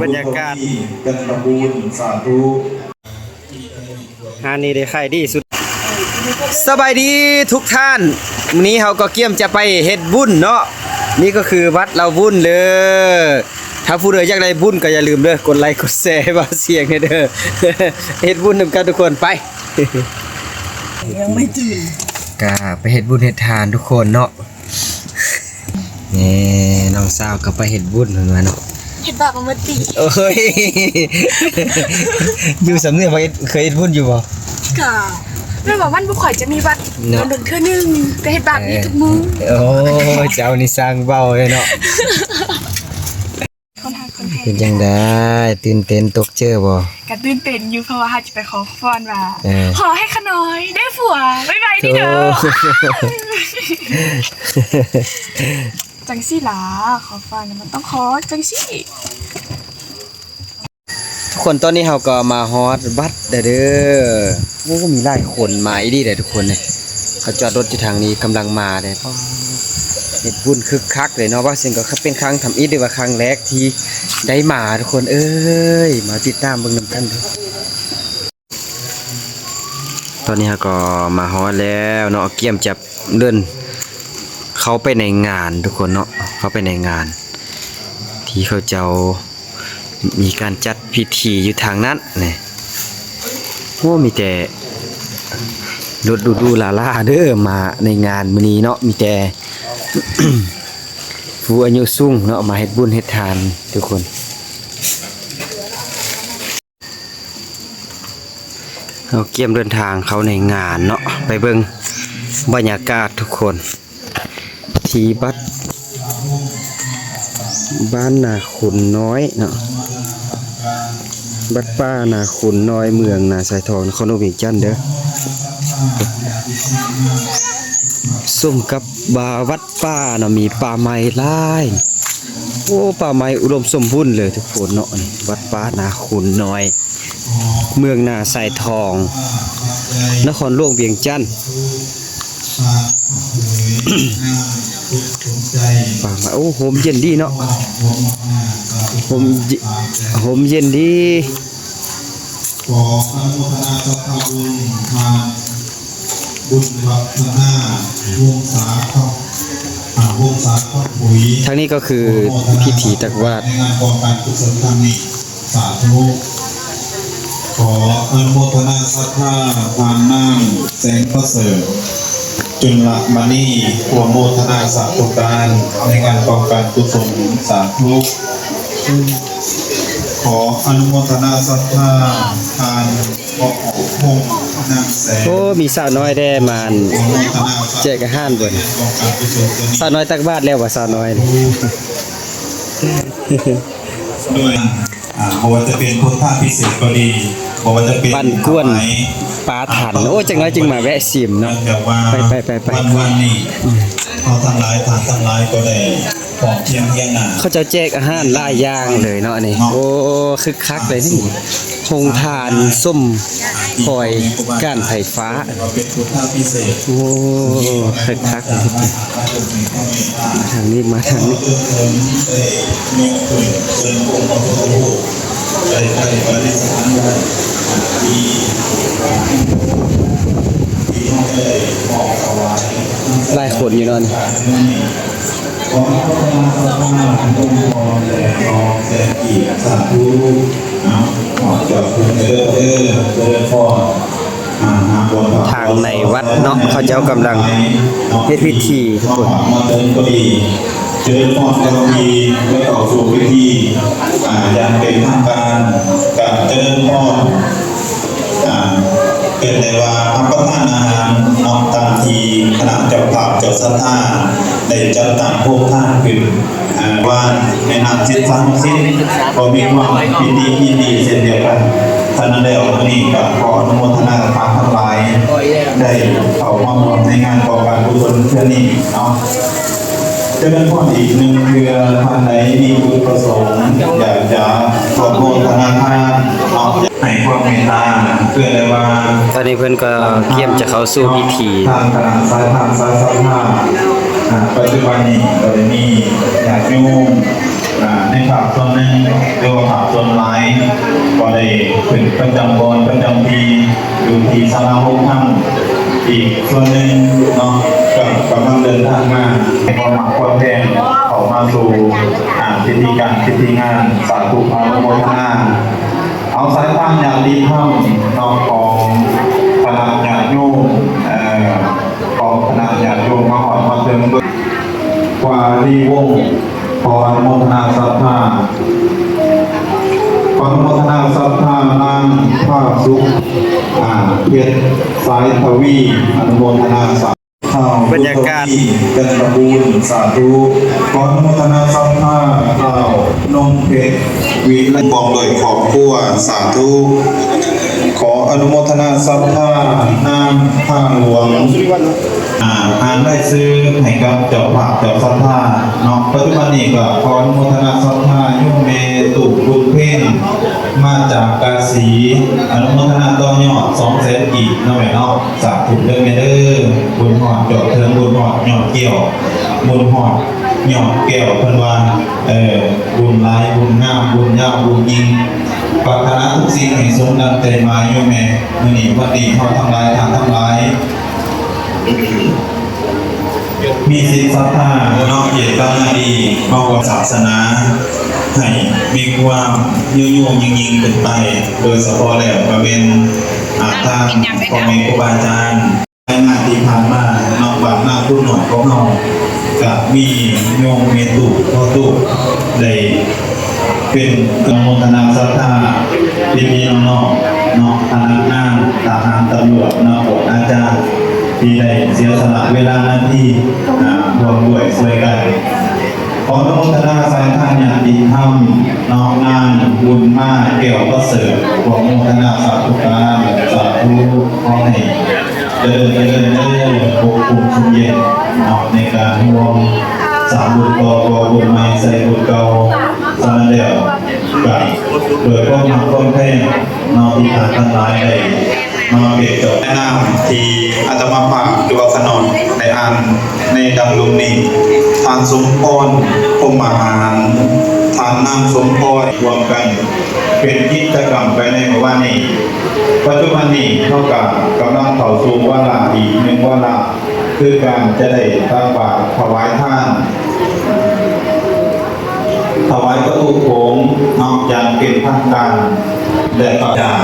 ບັນຍາກາດ ຈັນທະບູນ ສາທຸ ຮ້ານນີ້ໄດ້ຂາຍດີສຸດ. ສະບາຍດີທຸກທ່ານ, ມື້ນີ້ເຮົາກໍກຽມຈະໄປເຮັດບຸນເນາະ. ນີ້ກໍຄືວັດລາວວຸ້ນເດີ. ຖ້າຜູ້ໃດຢາກໄດ້ບຸນກໍຢ່າລືມເດີ ກົດໄລກົດແຊໃຫ້ບ່າວສຽງແດ່ເດີ. ເຮັດບຸນນຳກັນທຸກຄົນ ໄປ. ຍັງໄມ່ຕື່ນ ກະໄປເຮັດບຸນເຮັດທານທຸກຄົນເນາະ. ແນ່ ນ້ອງສາວກໍໄປເຮັດບຸນເພິ່ນວ່າເນາະ. ເຮັດບາບມາໝົດຕິ. ໂອ້ຍ ຢູ່ສຳເນີ ເຄີຍເຮັດບຸນຢູ່ບໍ່? ກະແບບວ່າວັນບໍ່ຄ່ອຍຈະມີວັດເນາະ, ດົນເທື່ອໜຶ່ງ ແຕ່ເຮັດບາບນີ້ທຸກມື້. ເອີ ໂອ້ຍ ເຈົ້ານີ້ຊ່າງເວົ້າເລີຍເນາະ. ເປັນຈັ່ງໃດ? ຕື່ນເຕັ້ນຕົກເຈີບໍ່? ກະຕື່ນເຕັ້ນຢູ່ ເພາະວ່າເຮົາຈະໄປຂໍພອນວ່າ ເອີ ຂໍໃຫ້ຂ້ານ້ອຍໄດ້ຜົວໄວໆນີ້ເດີ. ໂອ້ ຈັ່ງຊີ້ລະ ຂໍພອນມັນຕ້ອງຂໍຈັ່ງຊີ້. ທຸກຄົນ ຕອນນີ້ເຮົາກໍມາຮອດວັດແລ້ວເດີ. ໂອ້ ມີຫຼາຍຄົນມາອີ່ຫຼີເດ້ທຸກຄົນເອີຍ. ເຂົາຈອດລົດຢູ່ທາງນີ້ ກຳລັງມາເດ້. ປ້າ ເຮັດບຸນຄຶກຄັກເລີຍເນາະ. ບ່າວສຽງກໍເປັນຄັ້ງທຳອິດ ຫຼືວ່າຄັ້ງແລກທີ່ໄດ້ມາ ທຸກຄົນເອີຍ. ມາຕິດຕາມເບິ່ງນຳກັນເດີ. ຕອນນີ້ເຮົາກໍມາຮອດແລ້ວເນາະ, ກຽມຈະເດີນເຂົ້າໄປໃນງານທຸກຄົນເນາະ, ເຂົ້າໄປໃນງານທີ່ເຂົາເຈົ້າມີການຈັດພິທີຢູ່ທາງນັ້ນນີ້. ໂອ້ ມີແຕ່ລົດຫຼູໆຫຼາໆເດີ ມາໃນງານມື້ນີ້ເນາະ, ມີແຕ່ຜູ້ອາຍຸສູງເນາະ ມາເຮັດບຸນເຮັດທານທຸກຄົນ. ເຮົາກຽມເດີນທາງເຂົ້າໃນງານເນາະ, ໄປເບິ່ງບັນຍາກາດທຸກຄົນ ທີ່ວັດບ້ານນາຄຸນນ້ອຍເນາະ, ວັດປ່ານາຄຸນນ້ອຍ ເມືອງນາຊາຍທອງ ນະຄອນຫຼວງວຽງຈັນເດີ. ສົມກັບວ່າວັດ ປ່າເນາະ ມີປ່າໄມ້ຫຼາຍ. ໂອ້ ປ່າໄມ້ອຸດົມສົມບູນເລີຍທຸກຄົນເນາະ. ນີ້ວັດປ່ານາຄຸນນ້ອຍ ເມືອງນາຊາຍທອງ ນະຄອນຫຼວງວຽງຈັນ. ປ່າໄມ້ ໂອ້ ຮົ່ມເຢັນດີເນາະ, ຮົ່ມເຢັນ ຮົ່ມເຢັນດີ. ຂໍອະນຸໂມທະນາສັດທາບຸນທ່ານ ບຸນວັດທະນາ ວົງສາຄອນ ອ່າ ວົງສາຄອນຜຸຍ. ທາງນີ້ກໍຄືພິທີຕັກບາດ ໃນງານກອງການກຸສົນຄັ້ງນີ້ ສາທຸ. ຂໍອະນຸໂມທະນາສັດທາທ່ານນາງ ແສງປະເສີດ ຈຸນລະມະນີ ຮ່ວມໂມທະນາສາທຸການໃນງານກອງການກຸສົນ ສາທຸ. ຂໍອະນຸໂມທະນາສັດທາທ່ານ ພໍ່ຂອງພົງນາງແສງ. ໂອ້ ມີສາວນ້ອຍແດ່ມາແຈກອາຫານເບິ່ງ. ສາວນ້ອຍຕັກບາດແລ້ວບໍ່ ສາວນ້ອຍ? ໂດຍ ອ່າ ບໍ່ວ່າຈະເປັນພຸດທະພິເສດກໍດີ ບໍ່ວ່າຈະເປັນ ປັ່ນກວນປາຖັນ. ໂອ້ ຈັກໜ້ອຍຈຶ່ງມາແວະຊິມເນາະ. ເນື່ອງຈາກວ່າ ໄປໆໆໆ ວັນ ວັນນີ້ ເຮົາທັງຫຼາຍ ທ່ານທັງຫຼາຍກໍໄດ້ພ້ອມພຽງຮຽງໜ້າ. ເຂົາເຈົ້າແຈກອາຫານຫຼາຍຢ່າງເລີຍເນາະ ອັນນີ້ ເນາະ ໂອ້ ຄຶກຄັກເລີຍນີ້. ໂຮງທານສົມພອຍການໄຟຟ້າ. ໂອ້ ຄຶກຄັກເລີຍ. ທາງນີ້ ມາທາງນີ້. ຫຼາຍຄົນຢູ່ເນາະນີ້. ຂໍອະນຸໂມທະນາສາທຸ ສາທຸ. ເອົາ ຂໍເຈົ້າເພິ່ນເດີ ເດີ ເດີ ຂໍ ອ່າ ທາງໃນວັດເນາະ ເຂົາເຈົ້າກຳລັງເຮັດພິທີ. ເຈີຣິນພອນ ກ່ອນທີ່ຈະເຂົ້າສູ່ພິທີ ອ່າ ຢ່າງເປັນທາງການ ການເຈີຣິນພອນ ອ່າ ເປັນໄດ້ວ່າຮັບປະທານອາຫານເນາະ ຕາມທີ່ຄະນະເຈົ້າພາບເຈົ້າສັດທາໄດ້ຈັດຕັ້ງໂຮງທານຂຶ້ນ ອ່າ ວ່າໃນນາມສິດສານຸສິດ ກໍມີຄວາມປິຕິຍິນດີເຊັ່ນດຽວກັນ. ສະນັ້ນແລ້ວ ມື້ນີ້ກໍຂໍອະນຸໂມທະນາກັບທ່ານທັງຫຼາຍ ໄດ້ເຂົ້າມາຮ່ວມໃນງານກອງການກຸສົນເທື່ອນີ້ເນາະ. ຈະເລີນພອນອີກໜຶ່ງເທື່ອ ທ່ານໃດມີຈຸດປະສົງຢາກຈະຮ່ວມໂພທະນາທານເນາະ ໃຫ້ຄວາມເມດຕາເພື່ອໄດ້ວ່າ ຕອນນີ້ເພິ່ນກໍກຽມຈະເຂົ້າສູ່ພິທີ ທາງຄະນະສາຍທານສາຍສັດທາ ອ່າ ປັດຈຸບັນນີ້ກໍໄດ້ມີຍາດໂຍມ ອ່າ ໃນພາກສ່ວນໜຶ່ງ ຫຼືວ່າພາກສ່ວນຫຼາຍ ກໍໄດ້ຂຶ້ນປະຈຳບ່ອນປະຈຳທີ່ ຢູ່ທີ່ສາລາຫົກທັງອີກສ່ວນໜຶ່ງເນາະ ກໍກຳລັງເດີນທາງມາ ໃຫ້ຄວາມຮັກຄວາມແພງເຂົ້າມາສູ່ ອ່າ ພິທີການພິທີງານ ສາທຸອະນຸໂມທະນາ ເອົາສາຍທານຍາຕິທຳເນາະ ຂອງຄະນະຍາດໂຍມ ເອີ ຂອງຄະນະຍາດໂຍມມາຮອດມາເຖິງ ວາລີວົງ ຂໍອະນຸໂມທະນາສັດທາ ຂໍອະນຸໂມທະນາສັດທານາງພາສຸກ ອ່າ ເພັດ ສາຍທະວີ ອະນຸໂມທະນາສາ ທ້າວ ບັນຍາກາດ ບຸນທະວີ ຈັນທະບູນ ສາທຸ ຂໍອະນຸໂມທະນາສັດທາ ທ້າວ ນົງເພັດ ວິໄລ ພ້ອມດ້ວຍຄອບຄົວ ສາທຸ ຂໍອະນຸໂມທະນາສັດທາ ນາງ ພາຫຼວງ ອ່າ ອ່ານລາຍຊື່ໃຫ້ກັບເຈົ້າພາບເຈົ້າສັດທາເນາະ ປັດຈຸບັນນີ້ກໍຂໍອະນຸໂມທະນາສັດທາໂຍມແມ່ຕູ້ບຸນເພັງ ມາຈາກກາສີ ອະນຸໂມທະນາຕໍ່ຍອດສອງແສນກີບເນາະແມ່ເນາະ ສາທຸເດີແມ່ເດີ ບຸນຮອດຈອດເຖິງ ບຸນຮອດຍອດແກ້ວ ບຸນຮອດຍອດແກ້ວ ເພິ່ນວ່າ ເອີ ບຸນຫຼາຍບຸນງາມ ບຸນຍາວບຸນຍິ່ງ ປາດຖະໜາທຸກສິ່ງໃຫ້ສົມດັ່ງໃຈໝາຍໂຍມແມ່ ມື້ນີ້ວັນນີ້ເຮົາທັງຫຼາຍ ທ່ານທັງຫຼາຍ ມີຈິດສັດທາເນາະ ເຈດຕະນາດີມາຮ່ວມສາສະໜາ ໃຫ້ມີຄວາມຍືນຍົງຍິ່ງໆຂຶ້ນໄປ ໂດຍສະເພາະແລ້ວກໍແມ່ນ ອາ ທາງພໍ່ແມ່ຄູບາອາຈານ ໃນງານທີ່ຜ່ານມາເນາະ ບ້ານນາຄູນ້ອຍຂອງເຮົາ ກະມີໂຍມແມ່ຕູ້ພໍ່ຕູ້ໄດ້ ເປັນອະນຸໂມທະນາສັດທາພີ່ໆນ້ອງໆເນາະ ພະນັກງານ ທະຫານ ຕຳຫຼວດເນາະ ອາຈານ ທີ່ໄດ້ເສຍສະຫຼະເວລານາທີ ອາ ຮ່ວມດ້ວຍຊ່ວຍກັນ ຂໍອະນຸໂມທະນາສາຍທານຍາດຕິທຳເນາະ ນາງບຸນມາ ແກ້ວປະເສີດ ຂໍອະນຸໂມທະນາສາທຸການ ສາທຸ ຂໍໃຫ້ ຈະເລີນ ຈະເລີນເດີ ປົກຄຸມຊຸ່ມເຢັນເນາະ ໃນການຮ່ວມສ້າງບຸນຕໍ່ ກໍ່ບຸນໃໝ່ໃສ່ບຸນເກົ່າ. ສະນັ້ນແລ້ວກະດ້ວຍຄວາມຮັກຄວາມແພງເນາະ ທີ່ທ່ານທັງຫຼາຍໄດ້ມາເປັນເຈົ້ານາງທີ່ອາດຕະມາພາບ ຫຼືວ່າຂະນ້ອຍໄດ້ອ່ານໃນດຳລົງນີ້ ທ່ານສົມພອນ ພົມມະຫານ ທ່ານນາງສົມພອນ ຮ່ວມກັນ ເປັນກິດຈະກຳໄປໃນມື້ວານນີ້. ປັດຈຸບັນນີ້ເຮົາກະກຳລັງເຂົ້າສູ່ວາລະອີກໜຶ່ງວາລະ ຄືການຈະໄດ້ຕັກບາດຖວາຍທານ ຖວາຍປະຕູໂຂງເນາະ ຢ່າງເປັນທາງການ ແລະກໍຈາກ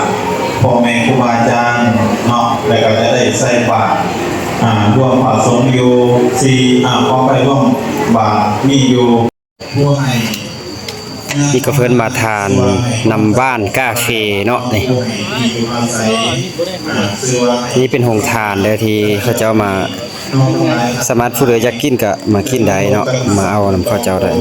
ພໍ່ແມ່ຄູບາອາຈານເນາະ ແລະກໍຈະໄດ້ໃສ່ບາດ ອາ ລວມພະສົງຢູ່ ສີ່ ອາ ຂໍອະໄພ ລວມບາດມີຢູ່ ນີ້ກໍເພິ່ນມາທານນຳບ້ານກາເຄເນາະ ນີ້ ນີ້ເປັນໂຮງທານເດີ ທີ່ເຂົາເຈົ້າມາ ສາມາດຜູ້ໃດຢາກກິນກໍມາກິນໄດ້ເນາະ ມາເອົານຳເຂົາເຈົ້າໄດ້.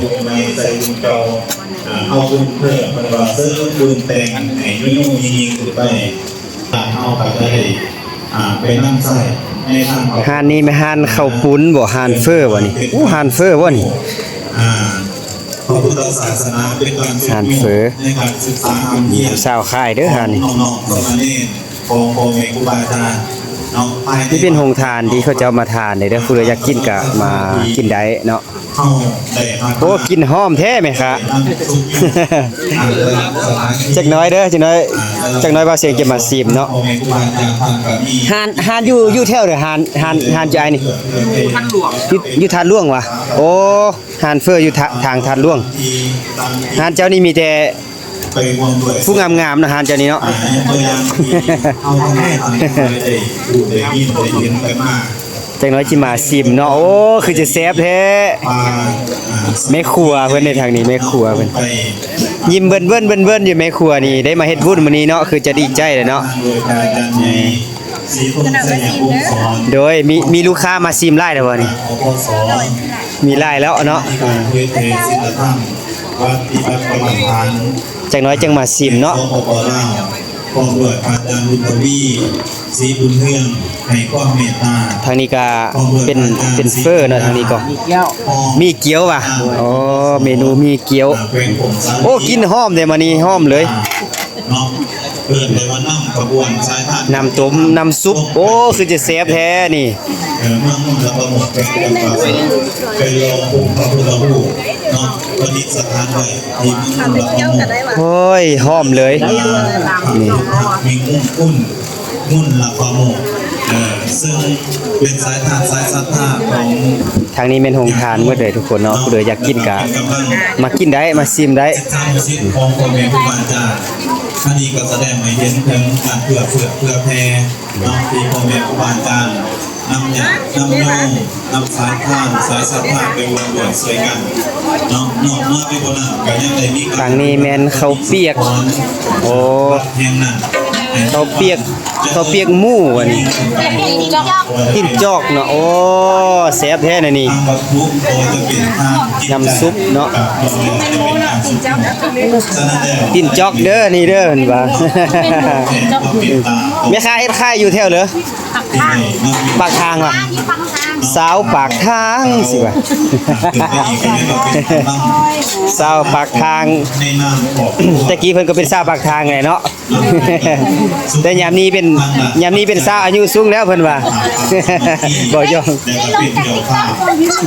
ຮ້ານນີ້ແມ່ນຮ້ານເຂົ້າປຸ້ນບໍ່? ຮ້ານເຝີບໍ່ນີ້? ໂອ້ ຮ້ານເຝີບໍ່ນີ້? ອ່າ ພະພຸດທະສາສະໜາເປັນການສືບທອດໃນການສຶກສາຮ່ຳຮຽນ ສາວຂາຍເດີຮ້ານນີ້ ຂອງນ້ອງໆສາມະເນນ ຂອງພໍ່ແມ່ຄູບາອາຈານເນາະ. ນີ້ເປັນໂຮງທານທີ່ເຂົາເຈົ້າມາທານເດີ ຜູ້ໃດຢາກກິນກະມາກິນໄດ້ເນາະ. ໂອ້ ກິ່ນຫອມແທ້ແມ່ຄ້າ. ຈັກໜ້ອຍເດີ ຈັກໜ້ອຍ ຈັກໜ້ອຍບ່າວສຽງຈະມາຊີມເນາະ. ຮ້ານ ຮ້ານຢູ່ ຢູ່ແຖວໃດ? ຮ້ານ ຮ້ານ ຮ້ານເຈົ້າອ້າຍນີ້ ຢູ່ທາດຫຼວງຫວາ? ໂອ້ ຮ້ານເຝີຢູ່ທາ ທາງທາດຫຼວງ. ຮ້ານເຈົ້ານີ້ມີແຕ່ຜູ້ງາມໆເນາະ ຮ້ານເຈົ້ານີ້ເນາະ. ຈັກໜ້ອຍຊິມາຊີມເນາະ. ໂອ້ ຄືຈະແຊບແທ້. ແມ່ຄົວເພິ່ນໃນທາງນີ້ ແມ່ຄົວເພິ່ນ ຍິ້ມເບິ່ນໆໆຢູ່. ແມ່ຄົວນີ້ໄດ້ມາເຮັດບຸນມື້ນີ້ເນາະ ຄືຈະດີໃຈແຫຼະເນາະ. ໂດຍ ມີ ມີລູກຄ້າມາຊີມຫຼາຍແລ້ວບໍ່ນີ້? ມີຫຼາຍແລ້ວເນາະ. ຈັກໜ້ອຍຈຶ່ງມາຊີມເນາະ. ພ້ອມດ້ວຍພະອາຈານບຸນທະວີ ສີບຸນເຮືອງ ໃຫ້ຄວາມເມດຕາ. ທາງນີ້ກະເປັນ ເປັນເຝີເນາະ ທາງນີ້ກໍມີກຽວຫວາ? ອໍ ເມນູມີກຽວ. ໂອ້ ກິ່ນຫອມເດ້ ມານີ້ຫອມເລີຍ. ເນາະ ເອີ້ນໄດ້ວ່ານ້ຳຂະບວນສາຍທານ ນ້ຳຕົ້ມ ນ້ຳຊຸບ. ໂອ້ ຄືຈະແຊບແທ້ນີ້. ເອີ ເມືອງມຸນລະປະໝົດ ເປັນ ເປັນລອງອົງພະພຸດທະຮູບ ເນາະ ປະດິດສະຖານໄວ້ທີ່ເມືອງມຸ້ນລະພະໂມກ ໂອ້ຍ ຫອມເລີຍ ນີ້ ເມືອງມຸ້ນ ມຸ້ນລະພະໂມກ ເອີ ເຊິ່ງເປັນສາຍທາດສາຍສັດທາຂອງ ທາງນີ້ແມ່ນໂຮງທານໝົດເລີຍທຸກຄົນເນາະ ຜູ້ໃດຢາກກິນກະມາກິນໄດ້ ມາຊິມໄດ້ ສິດທານຸສິດຂອງພໍ່ແມ່ຄູບາອາຈານ ອັນນີ້ກໍສະແດງໃຫ້ເຫັນເຖິງການເອື້ອເຟື້ອເຜື່ອແຜ່ ເນາະ ທີ່ພໍ່ແມ່ຄູບາອາຈານນຳຍາດນຳໂຍມ ນຳສາຍທານສາຍສັດທາໄປຮ່ວມດ້ວຍຊ່ວຍກັນເນາະ ນອກເໜືອໄປກວ່ານັ້ນກໍຍັງໄດ້ມີການ ທາງນີ້ແມ່ນເຂົ້າປຽກ ໂອ້ ວັດແຫ່ງນັ້ນ ເຂົ້າປຽກ ເຂົ້າປຽກໝູ ອັນນີ້ ຕີນຈອກເນາະ ໂອ້ ແຊບແທ້ນະນີ້ ນ້ຳຊຸບເນາະ ຕີນຈອກເດີ ນີ້ເດີ ເພິ່ນວ່າ ແມ່ຄ້າເຮັດຂາຍຢູ່ແຖວເດີ ປາກທາງ ປາກທາງຫວາ ຊາວປາກທາງ ຊິວ່າ ຊາວປາກທາງ ແຕ່ກີ້ເພິ່ນກໍເປັນຊາວປາກທາງແຫຼະເນາະ ແຕ່ຍາມນີ້ເປັນ ຍາມນີ້ເປັນຊາວອາຍຸສູງແລ້ວເພິ່ນວ່າ ເວົ້າຢອກ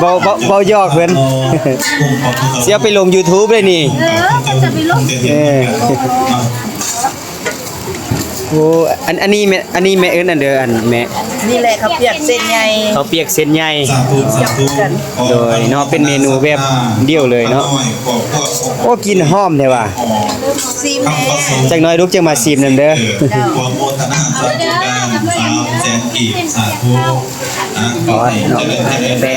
ເວົ້າ ເວົ້າ ເວົ້າຢອກເພິ່ນ ຊິເອົາໄປລົງຢູທູບເດ້ນີ້ ເອີ ເພິ່ນຈະໄປລົງ ເອີ ໂອ້ ອັນ ອັນນີ້ແມ່ ອັນນີ້ແມ່ເອີ້ນອັນເດີ ອັນແມ່ ນີ້ແຫຼະ ເຂົ້າປຽກເສັ້ນໃຫຍ່ ເຂົ້າປຽກເສັ້ນໃຫຍ່ ສາທຸ ສາທຸ ໂດຍເນາະ ເປັນເມນູແບບດຽວເລີຍເນາະ ໂອ້ ກິ່ນຫອມແທ້ວ່າ ຊີມແດ່ ຈັກໜ້ອຍລູກຈະມາຊີມນຳເດີ ຂໍອະໂມທະນາສາທຸການ ສາມແສນກີບ ສາທຸ ນະ ຂໍໃຫ້ເຈລິນເຈລິນເດີ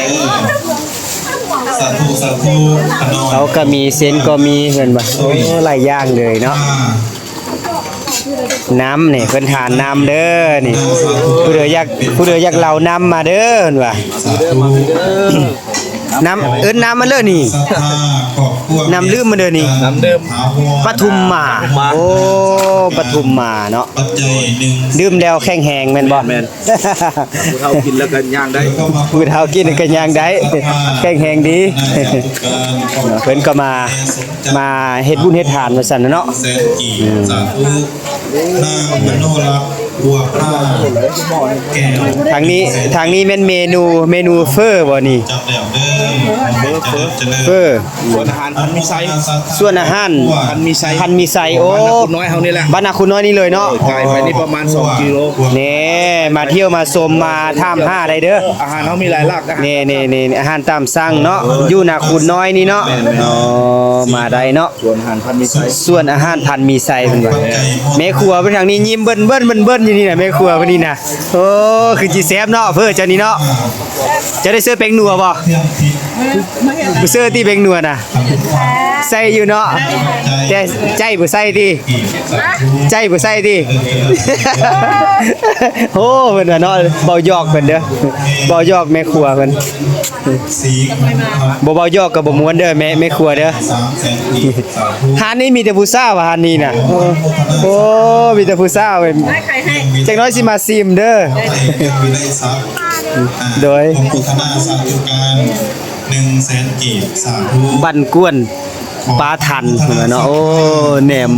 ສາທຸ ສາທຸ ຂະໜ້ອຍ ເຂົາກໍມີ ເສັ້ນກໍມີ ເພິ່ນວ່າ ໂອ້ ຫຼາຍຢ່າງເລີຍເນາະ. ນ້ຳນີ້ ເພິ່ນທານນ້ຳເດີນີ້ ຜູ້ໃດຢາກ ຜູ້ໃດຢາກເຫຼົ້ານ້ຳມາເດີ ເພິ່ນວ່າ ນ້ຳ ເອີ້ນນ້ຳມັນເລີນີ້ ນ້ຳດື່ມມັນເດີນີ້ ນ້ຳດື່ມປະທຸມມາ ໂອ້ ປະທຸມມາເນາະ ດື່ມແລ້ວແຂງແຮງແມ່ນບໍ່? ແມ່ນ ຜູ້ເຖົ້າກິນແລ້ວກໍຍ່າງໄດ້ ຜູ້ເຖົ້າກິນກໍຍ່າງໄດ້ ແຂງແຮງດີ ເພິ່ນກໍມາ ມາເຮັດບຸນເຮັດທານວ່າຊັ້ນເນາະ ທາງນີ້ ທາງນີ້ແມ່ນເມນູ ເມນູເຟີບໍ່ນີ້? ເຟີ ເຟີ ເຟີ ສວນອາຫານພັນມີໄຊ ພັນມີໄຊ ພັນມີໄຊ ໂອ້ ບ້ານນາຄູນນ້ອຍເຮົານີ້ແຫຼະ ບ້ານນາຄູນນ້ອຍນີ້ເລີຍເນາະ ເອີ ກາຍໄປນີ້ປະມານສອງກິໂລ ແນ່ ມາທ່ຽວມາຊົມມາຖາມຫາໄດ້ເດີ ອາຫານເຮົາມີຫຼາຍຫຼາກ ແນ່ໆໆ ອາຫານຕາມສັ່ງເນາະ ຢູ່ນາຄູນນ້ອຍນີ້ເນາະ ແມ່ນໆ ເນາະ ມາໄດ້ເນາະ ສວນອາຫານພັນມີໄຊ ສວນອາຫານພັນມີໄຊເພິ່ນວ່າ ແມ່ຄົວເພິ່ນທາງນີ້ຍິ້ມເບິ່ນໆໆຢູ່ນີ້ນະ ແມ່ຄົວເພິ່ນນີ້ນະ ໂອ້ ຄືຊິແຊບເນາະ ເພີ້ເຈົ້ານີ້ເນາະ ເຈົ້າໄດ້ເສີແປ້ງນົວບໍ່? ບໍ່ເສີຕິແປ້ງນົວນະ ໃສ່ຢູ່ເນາະ ແຕ່ໃຈບໍ່ໃສ່ຕິ ໃຈບໍ່ໃສ່ຕິ ໂອ້ ເພິ່ນວ່າເນາະ ເວົ້າຢອກເພິ່ນເດີ ເວົ້າຢອກແມ່ຄົວເພິ່ນ ບໍ່ເວົ້າຢອກກໍບໍ່ມ່ວນເດີ ແມ່ ແມ່ຄົວເດີ ຮ້ານນີ້ມີແຕ່ຜູ້ສາວ ຮ້ານນີ້ນະ ໂອ້ ມີແຕ່ຜູ້ສາວ ຈັກໜ້ອຍຊິມາຊີມເດີ ໂດຍ ໂມທະນາສາທຸການ ໜຶ່ງແສນກີບ ສາທຸ ບ້ານກວນ ປາທັນ ເພິ່ນວ່າເນາະ ໂອ້ ແໜມ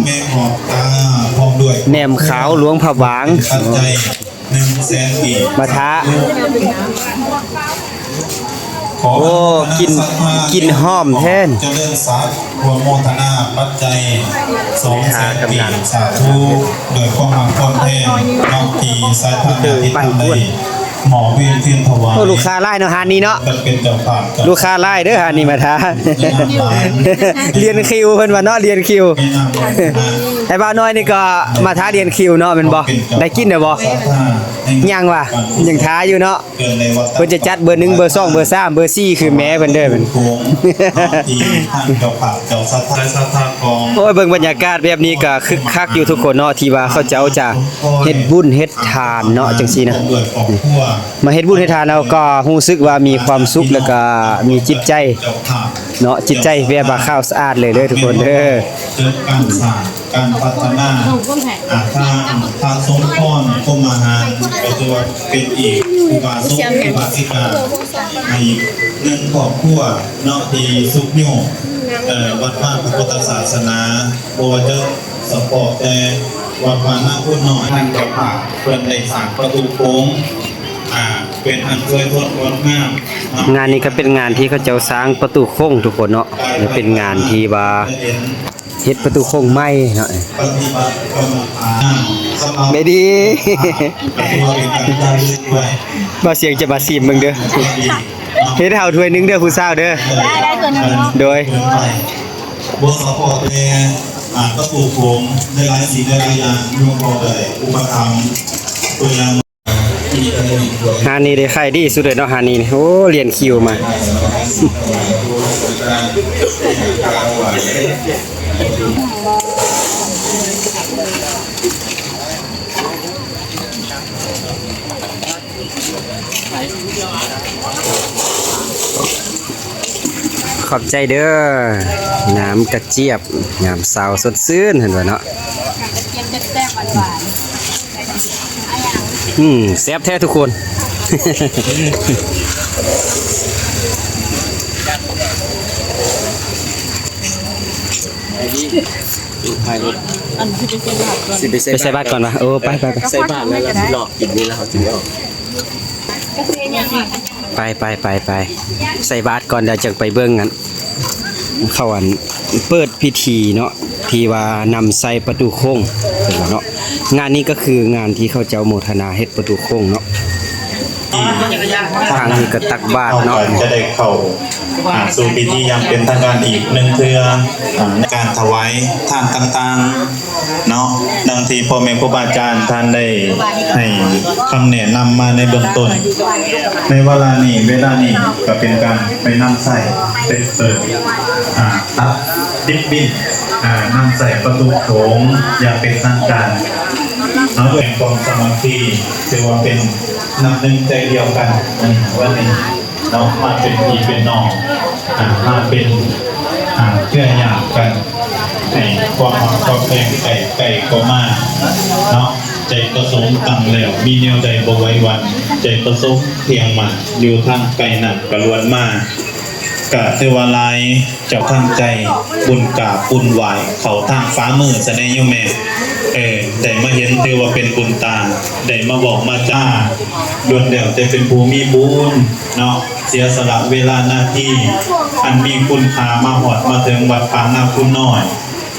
ແໜມຂາວ ຫຼວງພະບາງ ໜຶ່ງແສນກີບ ມາທາ ໂອ້ ກິ່ນ ກິ່ນຫອມແທ້ ຈະເລີນສັບ ຮ່ວມໂມທະນາປັດໄຈ ສອງແສນກີບ ສາທຸ ດ້ວຍຄວາມຮັກຄວາມແພງເນາະ ທີ່ສາຍທານຍາດຕິທຳໄດ້ ມອບວຽນຄືນຖວາຍ ໂອ້ ລູກຄ້າຫຼາຍເນາະຮ້ານນີ້ເນາະ ເປັນເຈົ້າພາບ ລູກຄ້າຫຼາຍເດີຮ້ານນີ້ມາທາ ລຽນຄິວເພິ່ນວ່າເນາະ ລຽນຄິວ ໄອ້ບ່າວນ້ອຍນີ້ກໍມາທາລຽນຄິວເນາະແມ່ນບໍ່? ໄດ້ກິນແລ້ວບໍ່? ຍັງວ່າ ຍັງທາຢູ່ເນາະ ເພິ່ນຈະຈັດເບີໜຶ່ງ ເບີສອງ ເບີສາມ ເບີສີ່ ຄືແມ່ເພິ່ນເດີ ໂອ້ຍ ເບິ່ງບັນຍາກາດແບບນີ້ກໍຄຶກຄັກຢູ່ທຸກຄົນເນາະ ທີ່ວ່າເຂົາເຈົ້າຈະເຮັດບຸນເຮັດທານເນາະ ຈັ່ງຊີ້ນະ ມາເຮັດບຸນເຮັດທານ ເຮົາກໍຮູ້ສຶກວ່າມີຄວາມສຸກ ແລ້ວກໍມີຈິດໃຈເນາະ ຈິດໃຈແບບວ່າຂາວສະອາດເລີຍເດີທຸກຄົນເດີ ເຖິງການສ້າງ ການພັດທະນາ ອາ ທາງພະສົມພອນ ພົມມະຫານ ກໍຖືວ່າເປັນອີກອຸບາສົກ ອຸບາສິກາ ໃນໜຶ່ງຄອບຄົວເນາະ ທີ່ຊຸກຍູ້ ເອີ ວັດວາພະພຸດທະສາສະໜາ ບໍ່ວ່າຈະສະເພາະແຕ່ວັດວານາຄູນນ້ອຍ ທ່ານເຈົ້າພາບເພິ່ນໄດ້ສ້າງປະຕູໂຂງ ອາ ເປັນອັນສວຍສົດງົດງາມ. ງານນີ້ກໍເປັນງານທີ່ເຂົາເຈົ້າສ້າງປະຕູໂຄ້ງທຸກຄົນເນາະ ແລະເປັນງານທີ່ວ່າເຮັດປະຕູໂຄ້ງໃໝ່ເນາະ. ປະຕິບັດກຳມະຖານ ແມ່ດີ ກໍຖືວ່າເປັນການຈາລຶກໄວ້. ບ່າວສຽງຈະມາຊີມເບິ່ງເດີ ເຮັດໃຫ້ເຮົາຖ້ວຍໜຶ່ງເດີຜູ້ສາວເດີ. ໄດ້ ໄດ້ຖ້ວຍໜຶ່ງເນາະ. ໂດຍ ບໍ່ສະເພາະແຕ່ ອ່າ ປະຕູໂຂງ ໃນຫຼາຍສິ່ງຫຼາຍຢ່າງ ຫຼວງພໍ່ໄດ້ອຸປະຖຳຕົວຢ່າງ. ຮ້ານນີ້ໄດ້ຂາຍດີສຸດເລີຍເນາະ ຮ້ານນີ້. ໂອ້ ລຽນຄິວມາ. ຂອບໃຈເດີ ນ້ຳກະຈຽບ ຍາມເຊົ້າສົດຊື່ນ ເຫັນບໍ່ເນາະ. ກະຈຽບແຊບໆ ຫວານໆ. ອືມ ແຊບແທ້ທຸກຄົນ. ໄປໃສ່ບາດກ່ອນວະ. ໂອ້ ໄປໆໆ ໃສ່ບາດແລ້ວລະຊິຫຼອກກິນນີ້ລະ ເຮົາຊິອອກ. ໄປໆໆໆ ໃສ່ບາດກ່ອນ ແລ້ວຈັ່ງໄປເບິ່ງອັນ ເຂົາອັນເປີດພິທີເນາະ ທີ່ວ່ານຳໃສ່ປະຕູໂຄ້ງເນາະ. ງານນີ້ກໍຄືງານທີ່ເຂົາເຈົ້າໂມທະນາເຮັດປະຕູໂຄ້ງເນາະ. ທາງນີ້ກໍຕັກບາດເນາະ ເຮົາກໍຈະໄດ້ເຂົ້າ ອ່າ ສູ່ພິທີຢ່າງເປັນທາງການອີກໜຶ່ງເທື່ອ ອ່າ ໃນການຖວາຍທານຕ່າງໆ ເນາະ ດັ່ງທີ່ພໍ່ແມ່ຄູບາອາຈານທ່ານໄດ້ໃຫ້ຄຳແນະນຳມາໃນເບື້ອງຕົ້ນ. ໃນວາລະນີ້ ເວລານີ້ກໍເປັນການໄປນຳໃຊ້ ເປັນເປີດ ອ່າ ຕັດ ຕິດບິນ ອ່າ ນຳໃຊ້ປະຕູໂຂງຢ່າງເປັນທາງການເນາະ ດ້ວຍຄວາມສາມັກຄີ ຖືວ່າເປັນນ້ຳໜຶ່ງໃຈດຽວກັນ ອັນນີ້ ວັນນີ້ ເນາະ ມາເປັນພີ່ເປັນນ້ອງ ອ່າ ມາເປັນ ອ່າ ເຄືອຍາດກັນ ໃຫ້ຄວາມຮັກຄວາມແພງໃກ້ໆ ກໍມາເນາະ. ໃຈປະສົງຕັ້ງແລ້ວ ມີແນວໃດບໍ່ໄຫວຫວັ່ນ ໃຈປະສົງທ່ຽງໝັ້ນ ຢູ່ທາງໄກນັ້ນກະລວນມາ. ກະຖືວ່າຫຼາຍເຈົ້າທັງໃຈ ບຸນກາບບຸນໄຫວ້ ເຂົ້າທາງຝ່າມືຊະແດ່ໂຍມແມ່. ເອີ ໄດ້ມາເຫັນຖືວ່າເປັນບຸນຕາ ໄດ້ມາເວົ້າມາຈາ ລ້ວນແລ້ວແຕ່ເປັນຜູ້ມີບຸນເນາະ ເສຍສະຫຼະເວລານາທີອັນມີຄຸນຄ່າມາຮອດມາເຖິງວັດປ່ານາຄູນນ້ອຍ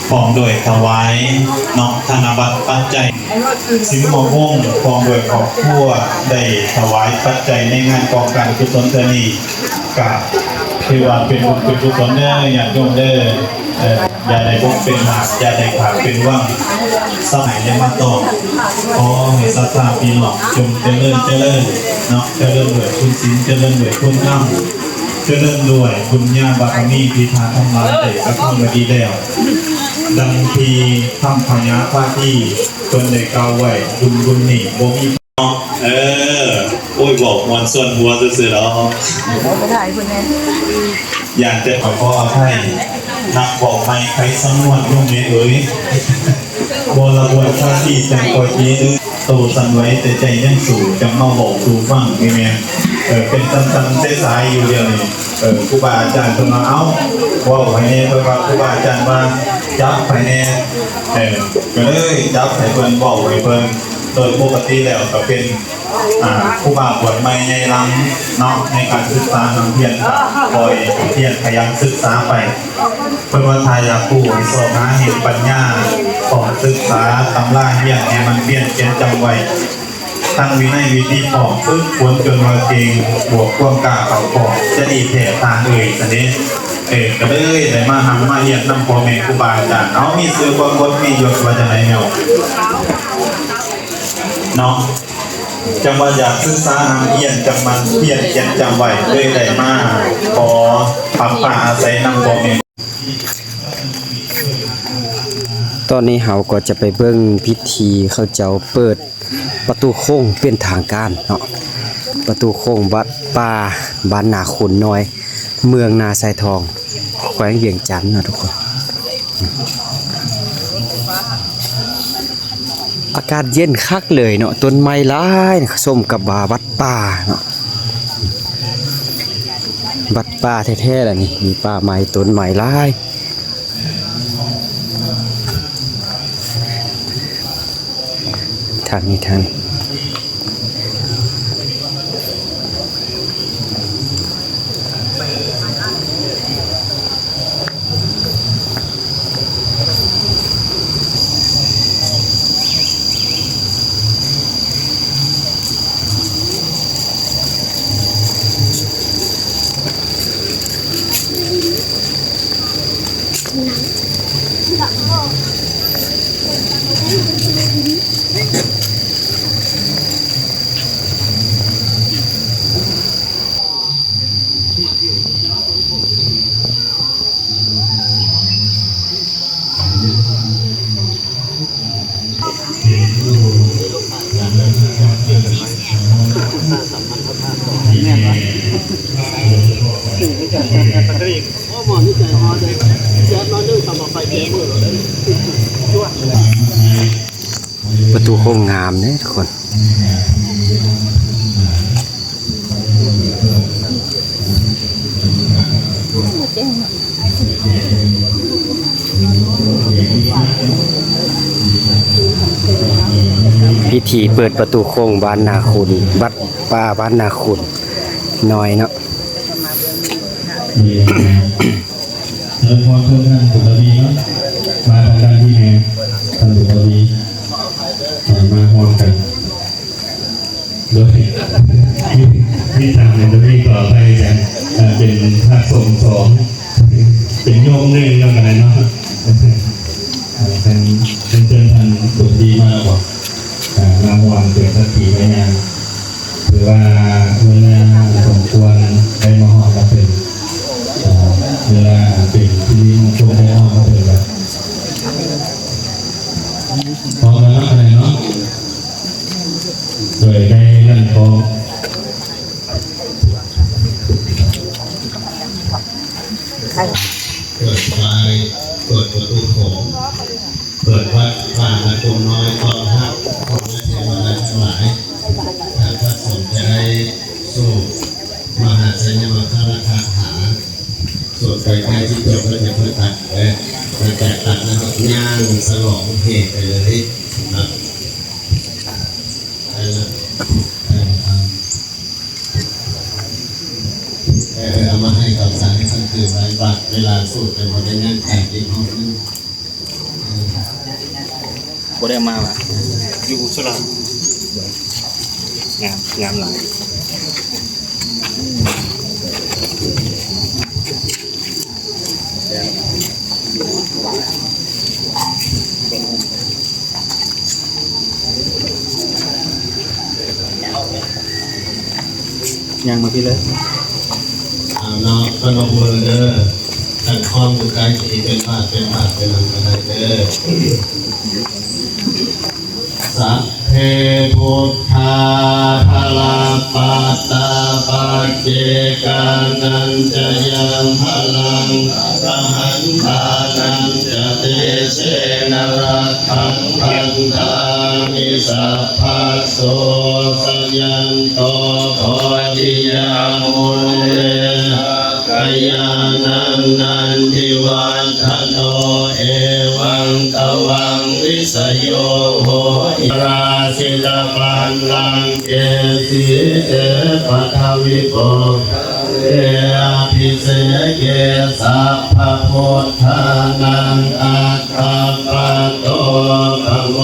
ພ້ອມດ້ວຍຖວາຍເນາະ ທະນະບັດປັດໄຈ ສິມມະວົງ ພ້ອມດ້ວຍຄອບຄົວ ໄດ້ຖວາຍປັດໄຈໃນງານກອງການກຸສົນເທື່ອນີ້ ກະຖືວ່າເປັນບຸນເປັນກຸສົນເດີ ຍາດໂຍມເດີ. ເອີ ຢ່າໄດ້ບົກເປັນຫາກ ຢ່າໄດ້ຂາດເປັນວັງ ສະໄໝໄດ້ມາຕ້ອງ. ຂໍໃຫ້ສັດທາພີ່ນ້ອງຈົ່ງຈະເລີນ ຈະເລີນເນາະ ຈະເລີນດ້ວຍຄຸນສິນ ຈະເລີນດ້ວຍຄຸນທຳ ຈະເລີນດ້ວຍບຸນຍາບາລະມີທີ່ທ່ານທັງຫຼາຍໄດ້ກະທຳມາດີແລ້ວ ດັ່ງທີ່ຄຳພະຍາພາທີ່ເພິ່ນໄດ້ກ່າວໄວ້ ບຸນບຸນນີ້ບໍ່ມີ ເອີ ໂອ້ຍ ເວົ້າມ່ວນຊວນຫົວຊື່ໆດອກ. ຢ້ານແຕ່ຂໍ ຂໍອະໄພ ນັກເວົ້າໃໝ່ໄພສຳນວນຢູ່ແມ່ເອີຍ. ບໍ່ລະບວນພາສີຈັ່ງຄ່ອຍຕີ ໂຕສັ່ນໄຫວແຕ່ໃຈຍັງສູ້ ຈັ່ງມາເວົ້າສູ່ຟັງນີ້ແມ່. ເອີ ເປັນສັ່ນໆສາຍໆຢູ່ດຽວນີ້. ເອີ ຄູບາອາຈານເພິ່ນວ່າ ເອົ້າ ເວົ້າໃຜແດ່ ເພິ່ນວ່າ ຄູບາອາຈານວ່າ ຈັບໃຜແດ່. ເອີ ກໍເລີຍຈັບໃຫ້ເພິ່ນ ເວົ້າໃຫ້ເພິ່ນ. ໂດຍປົກກະຕິແລ້ວກໍເປັນ ອ່າ ຄູບາບວດໃໝ່ໃຫຍ່ລຳເນາະ ໃນການສຶກສາຮ່ຳຮຽນ ກໍຄ່ອຍຮຽນຂະຫຍັນສຶກສາໄປ. ເພິ່ນວ່າຖ້າຢາກຮູ້ໃຫ້ຊອກຫາແຫ່ງປັນຍາ ຕ້ອງສຶກສາຕຳລາຮຽນໃຫ້ມັນພຽນຂຽນຈຳໄວ້ ທັງວິໄນວິທີພ້ອມ ຝຶກຝົນຈົນວ່າເກັ່ງ ບວກຄວາມກ້າເຂົ້າຄອກ ຈະດີແທ້ທ່ານເອີຍ ຊັ້ນເດ. ເອີ ກໍເລີຍໄດ້ມາຮ່ຳມາຮຽນນຳພໍ່ແມ່ຄູບາອາຈານ. ເອົາ ມີຊື່ປາກົດ ມີຍົດວ່າຈັ່ງໃດແນວເນາະ? ຈັ່ງວ່າຢາກສຶກສາຮ່ຳຮຽນ ຈັ່ງໝັ່ນພຽນຂຽນຈຳໄວ້ ເລີຍໄດ້ມາຂໍພັກພາອາໄສນຳພໍ່ແມ່. ຕອນນີ້ເຮົາກໍຈະໄປເບິ່ງພິທີເຂົາເຈົ້າເປີດປະຕູໂຄ້ງເປັນທາງການເນາະ, ປະຕູໂຄ້ງວັດປ່າບ້ານນາຄູນນ້ອຍ ເມືອງນາຊາຍທອງ ແຂວງວຽງຈັນເນາະທຸກຄົນ. ອາກາດເຢັນຄັກເລີຍເນາະ, ຕົ້ນໄມ້ຫຼາຍ ສົມກັບວ່າວັດປ່າເນາະ, ວັດປ່າແທ້ໆລະນີ້ ມີປ່າໄມ້ ຕົ້ນໄມ້ຫຼາຍ. ທາງນີ້ທ່ານ. ປະຕູໂຄ້ງງາມເດ້ທຸກຄົນ. ພິທີເປີດປະຕູໂຄ້ງບ້ານນາຂຸນ ວັດປ່າບ້ານນາຂຸນນ້ອຍເນາະ. ເຊີນພໍ່ເຊີນທ່ານບຸນທະວີເນາະ ມາທາງດ້ານທີ່ແມ່ ທ່ານບຸນທະວີ ເອີ ມາຮ່ວມກັນ ໂດຍ ມີ ມີສາມເປັນທະວີ ຂໍອະໄພອາຈານ ເອີ ເປັນພະສົງສອງ ເປັນໂຍມໜຶ່ງນຳກັນເນາະ ເອີ ເຊີນ ເຊີນທ່ານບຸນທະວີມາແລ້ວບໍ? ເອີ ມາຮ່ວມເປັນສັກຂີພະຍານ. ຖືວ່າເວລາອັນສົມຄວນໄດ້ມາຮອດມາເຖິງ ເອີ ເວລາອັນເປັນສິລິມຸງຄົນໄດ້ມາຮອດມາເຖິງແລ້ວ ພ້ອມແລ້ວເນາະ ເນາະ ໂດຍໄດ້ນັ້ນພ້ອມ ເປີດໄຟ ເປີດປະຕູໂຂງ ເປີດວັດປ່ານາຂຸນນ້ອຍຕ້ອນຮັບຄົນແລະເທວະດາທັງຫຼາຍ. ທ່ານພະສົງຈະໄດ້ສວດມະຫາໄຊຍະມັງຄະລະຄາຖາ ສວດໄປໃກ້ທີ່ຈົບແລ້ວຈະເພິ່ນຕັດ ແລະ ຫຼັງຈາກຕັດແລ້ວກໍຍ່າງສະຫຼອງເຫດໄປເລີຍ ເອີ ເອົາມາໃຫ້ກັບສານໃຫ້ເພິ່ນຖືໄວ້ ບາດເວລາສູດໄປບໍ່ໄດ້ ຍັງແຕກອີກຮອບໜຶ່ງ. ບໍ່ໄດ້ເອົາມາຫວາ? ຢູ່ສຸລາ ງາມ ງາມຫຼາຍ. ຍ່າງມາພີ້ເລີຍ. ເອົາເນາະ ພະນົມມືເດີ ຄັນຄ້ອງຢູ່ໃກ້ທີ່ເປັນບາດເປັນບາດໄປນຳກັນໄດ້ເດີ. ສັບເພ ພຸດທາ ພະລະປັດຕາ ປັດເຈການັນຈະຍັງ ພະລັງ ອະລະຫັນຕານັນຈະ ເຕເຊນະ ລັກ ຂັງ ພັນທາມິ ສັບພະໂສ ຊະຍັນໂຕ ໂພທິຍາ ມູເລ ສັກກະຍານັງ ນັນທິວັດທະໂນ ເອວັງ ຕະວັງ ວິສະໂຍ ໂຫ ລາສິລະບັນລັງ ເກ ສີເສ ປະທະວິໂປ ເອ ອະພິເສເກ ສັບພະພຸດທານັງ ອັກຂະປະໂຕ ປະໂມ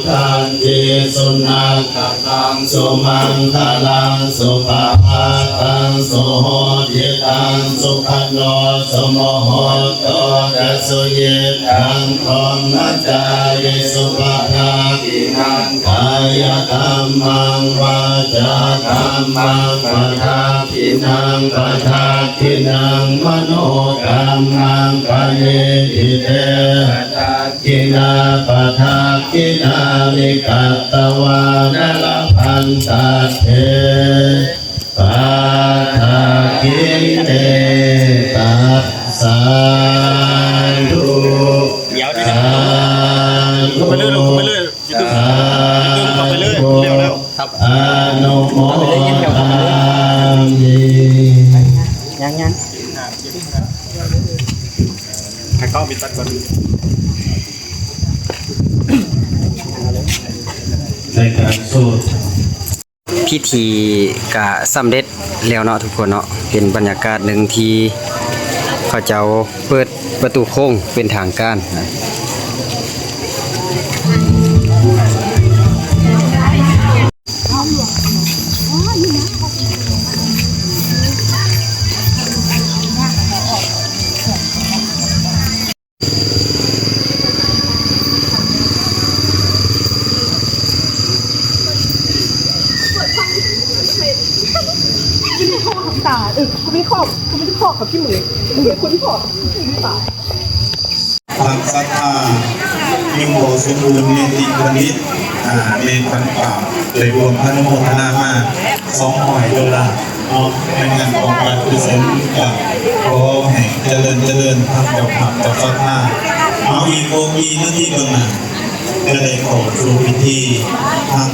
ທັນຕິ ສຸນັກຂະຕັງ ສຸມັງຄະລັງ ສຸປະພາຕັງ ສຸໂຫຕິຕັງ ສຸຂະໂນ ສຸໂມໂຫໂຕ ຈະສຸຍິດ ຕັງ ພຣະມະຈາຣີ ສຸ ປະທັກຂິນັງ ກາຍະກັມມັງ ວາຈາກັມມັງ ປະທັກຂິນັງ ປະທັກຂິນັງ ມະໂນກັມມັງ ປະນິທິເຕ ປະທັກຂິນາ ປະທັກຂິນາມິ ກັດຕະວານະ ລະພັນຕັດເຖ ປະທັກຂິເນ ຕັດ ສາທຸ ສາທຸ ສາທຸ ອະນຸໂມທາມິ ຍັງໆ ໃຫ້ເຂົາໄປຕັດກ່ອນ ໃນການສູດ ພິທີກະສຳເລັດແລ້ວເນາະທຸກຄົນເນາະ, ເປັນບັນຍາກາດໜຶ່ງທີ່ເຂົາເຈົ້າເປີດປະຕູໂຄ້ງເປັນທາງການ. ຢູ່ໃນຫ້ອງທຳຕາ ເອີ ກູໄມ່ໄດ້ຂໍ ກູໄມ່ໄດ້ຂໍເຂົາກິນມື້ ມຶງເປັນຄົນຂໍກິນມື້ຕາຍ. ທ່ານສັດທາ ຍິງບໍ່ສົມບູນ ນິຕິບັນດິດ ອາ ເລຂານປາກ ໄດ້ຮ່ວມອະນຸໂມທະນາມາ ສອງຮ້ອຍໂດລາ ເນາະ ໃນງານຂອງການກຸສົນ ກໍຂໍໃຫ້ຈະເລີນ ຈະເລີນ ທັງເຈົ້າພາບເຈົ້າສັດທາ ເອົາອີກບໍ່ກີ້ນາທີເບື້ອງໜ້າ ຈະໄດ້ເຂົ້າສູ່ພິທີທາງ